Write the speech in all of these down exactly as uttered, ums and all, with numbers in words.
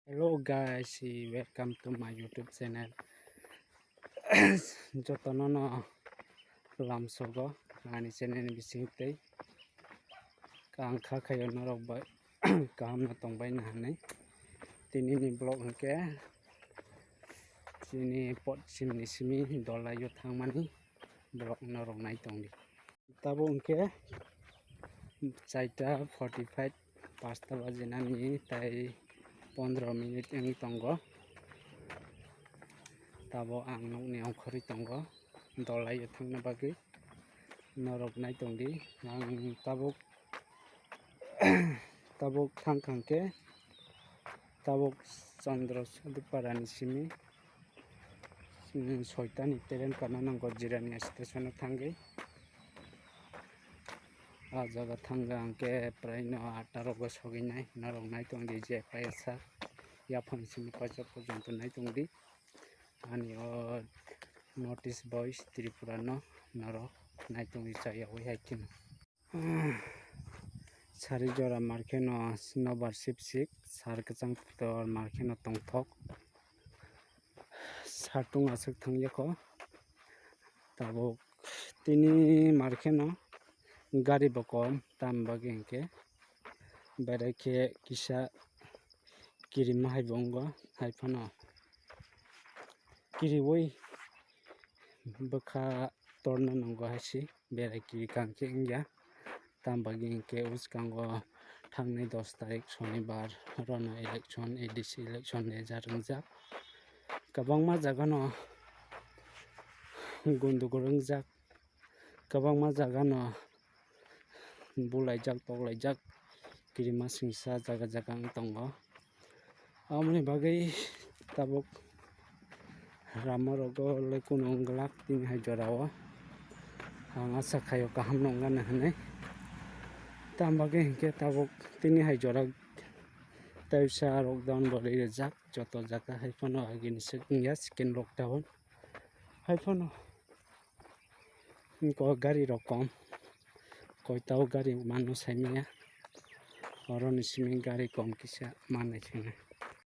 Hello guys, welcome to my YouTube channel. Jotono no lamsogo ani channel ni bising tei ang kha khayo norok bai kaham no tongbai na hinwi. Tini ni vlog hwnkhe chini pot sim ni simi dolai o thangmani vlog norok nai tongdi. Tabuk hwnkhe chaita forty five, pasta bajinani tai pondro minute wng tongo. Tabuk ang nokni ongkhorwi tongo, dolai o thangna bagwi norok nai tongdi. Ang tabuk tabuk thang kha hwnkhe tabuk Chandra Sadhupara ni simi, mm, soita ni train kana nango Jirania station o thangwi. Ah jaga thangwi hwnkhe prai no atta rogo sogwi nai, norok nai tongdi je paisa yaphang simi paisa porjonto nai tongdi. Ani o North East Boys Tripura no norok nai tongdi chayawi hai kheno. Sari jora markheno nobar sipsik, sar kwchang kotor markheno tongthok. Sartung aswk thangyakho. Tabuk tini markheno gari bo kom, tam bagwi hwnkhe berai khe kisa kirima hai bo wngo, hai phano kiriwi bwkha torna nango hai se berai kiri kang khe wngya. Tam bagwi hwnkhe bwskango thangnai dos tarik sonibar rono election, A D C election ni jar wngjak. Kwbangma jaga no gundugul wngjak, kwbangma jaga no bulaijak, toklaijak, kirima singsa jaga jaga wng tongo. Aboni bagwi tabuk rama rogo lekhuno wng glak tini hai jorao. Ang asa khaio kaham no wngna hinwi. Tam bagwi hinkhe tabuk tini hai jora teisa lockdown bo rwi rijak, joto jaga hai phano agini swk wngya second lockdown. Hai phano wngkha gari rok kom, koitao gari mano saimanya, oroni simi gari kom kisa manwi thangna.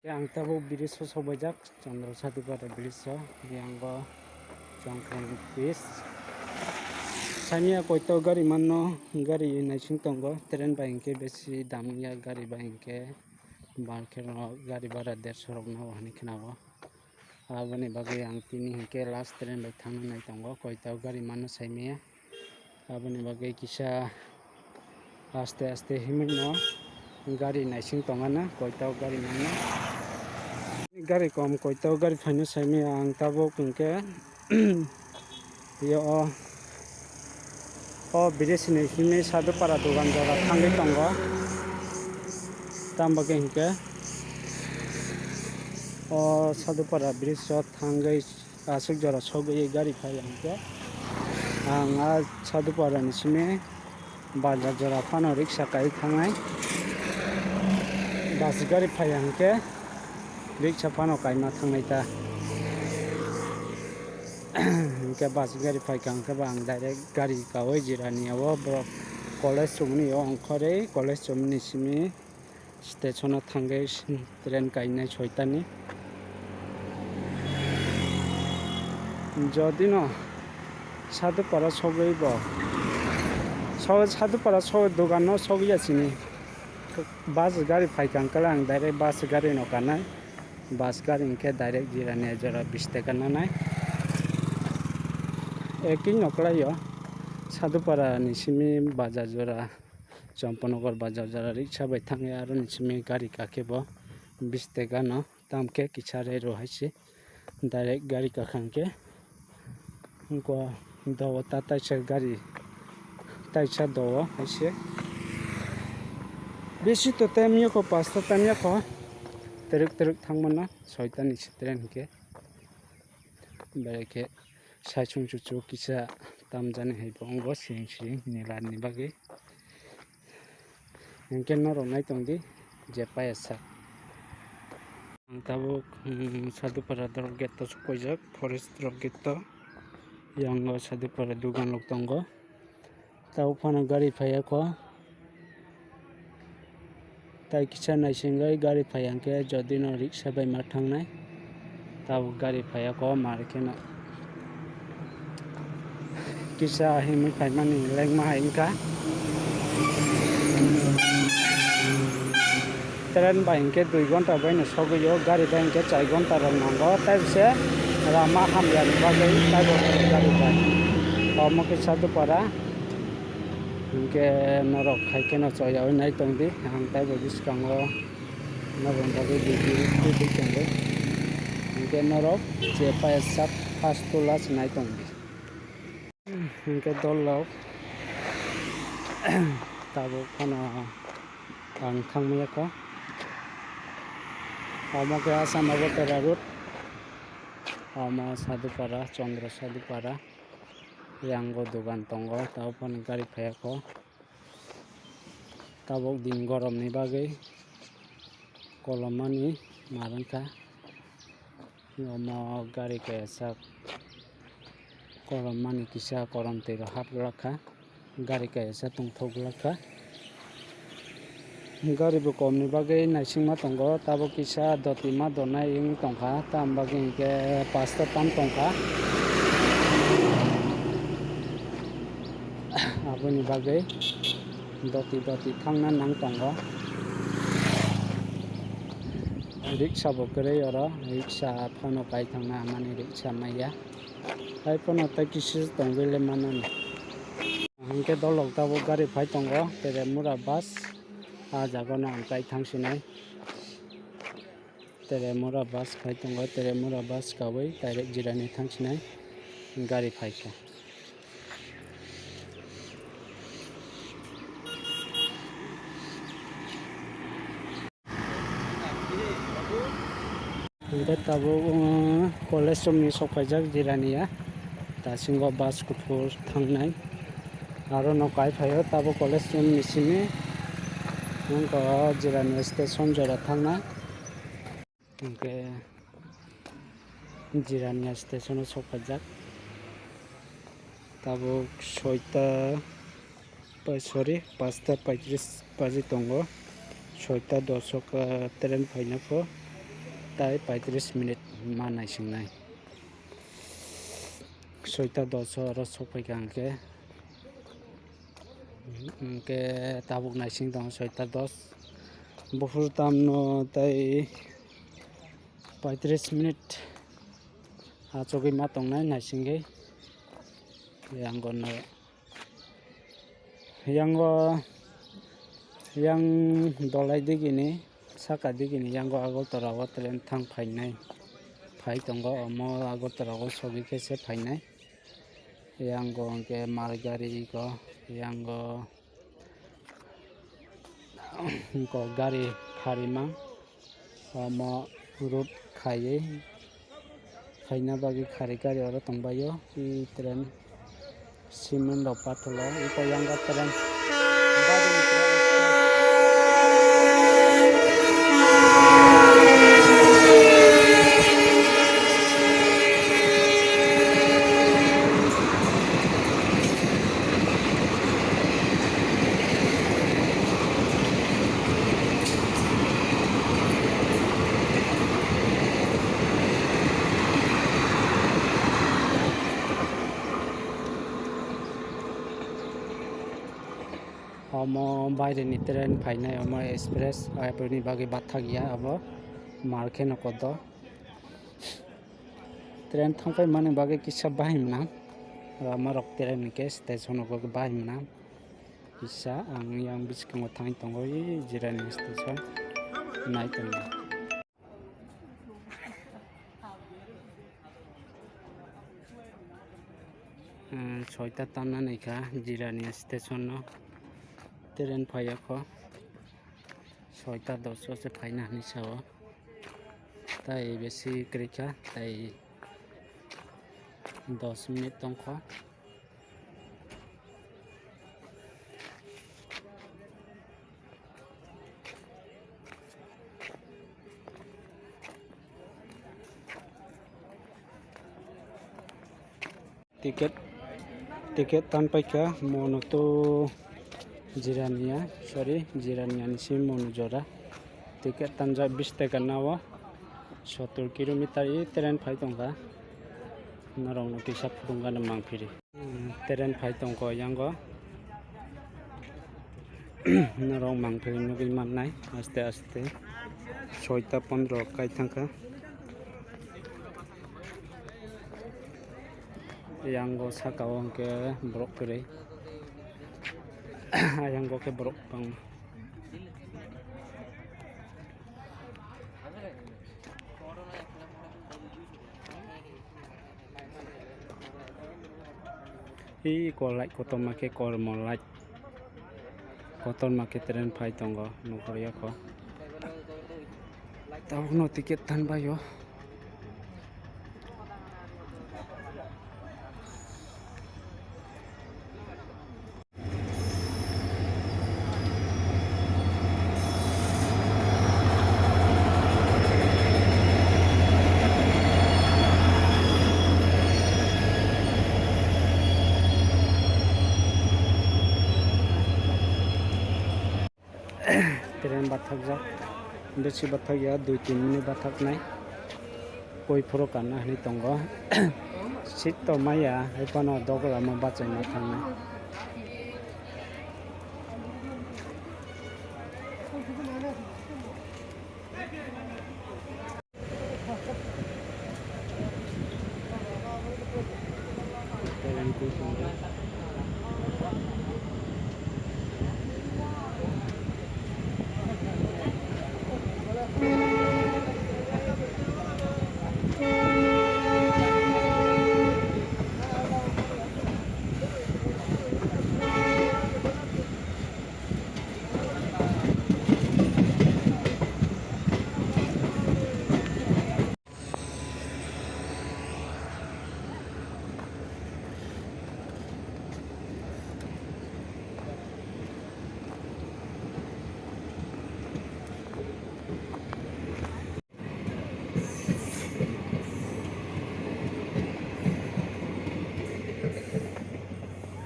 Ang tabuk bridge o sobaijak, Chandra Sadhupara bridge o, yang bo Chongkreng bridge. Saimanya koitao gari mano, gari naising tongo, train bai hinkhe besi dam wngya, gari bai hinkhe bar khe no gari bara derso rok no hinwi khna o. Aboni bagwi ang tini hinkhe last train bai thangna nai tongo, koitao gari mano saimanya. Aboni bagwi kisa aste aste himwi no gari naising tongana, koitao gari mano. Gari kom koitao gari phaino saimanya ang tabuk hinkhe yo o, o bridge ni himwi Sadhupara dogan jora thangwi tongo. Tam bagwi hinkhe o Sadhupara bridge o thangwi aswk jora sogwi gari phai hinkhe ang a Sadhupara ni simi bazar jora phano riksa kai thangnai. Bus gari phai hinkhe riksa phano kaima thangnai ta. Hinkhe bus gari phaikha hinkhe bo ang direct gari kawi Jirania o borok college chumani o ongkhorwi college chumani simi station o thangwi train kainai soitani. Jodi no Sadhupara sogwi bo so-, Sadhupara so-, dogan no sogwi ya sini. Bus gari phaikha hinkhe ang direct bus gari no kanai. Bus gari hinkhe direct Jirania jora bish taka nanai. Ekui no kwlaio Sadhupara ni simi bazar jora, Champanagar bazar jora riksa bai thangwi aroni simi gari kakhe bo bish taka no, tamkhe kisa rei rw hai se. Direct gari kakha hinkhe wngkha dogo ta taisa gari, taisa dogo hai se. Bisi to time yako, pasta time yako, twrwk twrwk thangmano soitani se train hinkhe. Berai khe saichung chuchuk kisa tamjani hai bo wngbo siring siring nila ni bagwi. Hinkhe norok nai tongdi je paya sak. Ang tabuk, mm, Sadhupara drop gate o sok paijak, forest drop gate o. Yang o Sadhupara dogan rok tongo. Tabuk phano gari phaiya kho. Tai kisa naisingwi gari phai hwnkhe jodi no riksa bai ma thangnai. Tabuk gari phaiya ko mar kheno. Kisa himwi phaimani lengma hai wngkha. Train bai hinkhe dui ghonta baino sogwi o, gari bai hinkhe char ghonta rok nango, tei se lama hamyani bagwi taibo gari bai. Omo khe Sadhupara hinkhe norok hai kheno choyaui nai tongdi, ang taibo bwskango norokni bagwi video tubui tongo. Hinkhe norok je paya sak first to last nai tongdi. Hinkhe dol rok tabuk phano ang thangmaya kho. Omo khe Assam Agartala road. Omo Sadhupara, Chandra Sadhupara. Yango dogan tongo, tabuk phano gari phaiya kho. Tabuk din goromni bagwi kolomani mar wngkha. Omo gari kaisa korommani kisa korom twi rok hap glak kha, gari kaisa tongthok glak kha. Gari bo kom ni bagwi naisingma tongo, tabuk kisa doti ma donai wng tongkha, tamni bagwi hinkhe pasta tam tongkha. Aboni bagwi doti doti thangna nang tongo. Riksa bo kwrwi oro, riksa phano kai thangna hamani riksa maya. Hai phano tei kisa tongwi le manani. Hinkhe dolok tabuk gari phai tongo, Tripura bus. Ah jagano ang kai thang sinai. Tripura bus phai tongo, Tripura bus kawi direct Jirani thang sinai gari phai kha. Hinkhe tabuk, uh, college room ni sok phaijak Jirani ya. Dasingo bus kuphur thangnai. Aro no kai phaio tabuk college room ni simi. Wngkha Jirani station jora thangnai. Hinkhe Jirania station o sok phaijak. Tabuk soita, pai, sorry, pasta paitris baji tongo. Soita dos o, ah, train phaina pho tai paitris minute ma naisingnai. Soita dos o oro sok phaikha hinkhe. Hinkhe tabuk naising tongo soita dos. Buphuru tamno tei paitris minute achugwi ma tongnai naisingwi. Yango no, yango, yang dolai digini, saka digini yango Agartala o train thang phainai, phai tongo, omo Agartala o sogwi khe se phainai. Yango hwnkhe malgari ko, yango hwnkhe gari kharimang, omo road khaiwi khaina bagwi khari gari oro tongbaio, i train. Cement rok patholo, iko yang gottorong. Omo baireni train phainai, omo express, aboni bagwi bathakya abo, mar kheno kodo. Train thangpai mani bagwi kisa bahai mwnang, omo rok train ni case tei sono bagwi bahai mwnang. Kisa ang yang biskango thangwi tongo, i Jirani station nai tongo. Hmm, soita tamna naikha Jirani station no. Train phaiya kho. Soita dos o se phaina hinwi sao. Tai besi kwrwikha, tai dos minute tongkha. Ticket, ticket tan paikha, mono to Jirania, sorry, Jirania ni simi mono jora. Ticket tanjak bish taka nao, sottor kilometer i train phai tongkha. Norokno kisa phutungkha no mangphiri. Hmm, train phai tongkha yango. Norok mangphiri nugwi mannai aste aste. Soita pondro kai thangkha. Yango saka o hwnkhe borok kwrwi. Yango khe borok bangma. Iko light kotorma khe kormo light kotorma khe train phai tongo nukharya kho. Tabukno ticket tanbaio. Train bathakjak, bisi bathakya, dui tin minute bathaknai. Koi phuru kana hinwi tongo. Seat to maya, hai phano dogra ma bachai ma thangnai.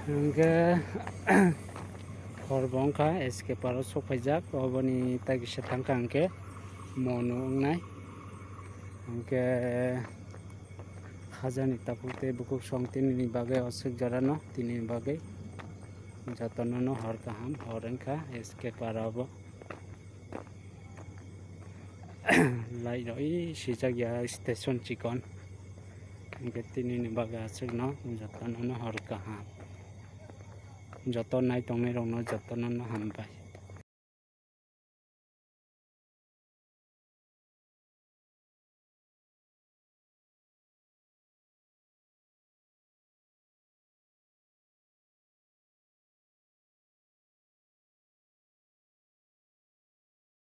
Hwnkhe hor bo wngkha, S K Park o sokphaijak, oboni tai kisa thangkha hwnkhe mono wngnai. Hwnkhe hajani takhuk tei bukhuk song tinini bagwi, aswk jorano tinini bagwi jotono no hor kaham, hor wngkha S K Park o bo. Light rok ui swijak ya station chikon. Hwnkhe tinini bagwi aswkno jotono no hor kaham. Joto nai tongnai rokno jotono no hambai.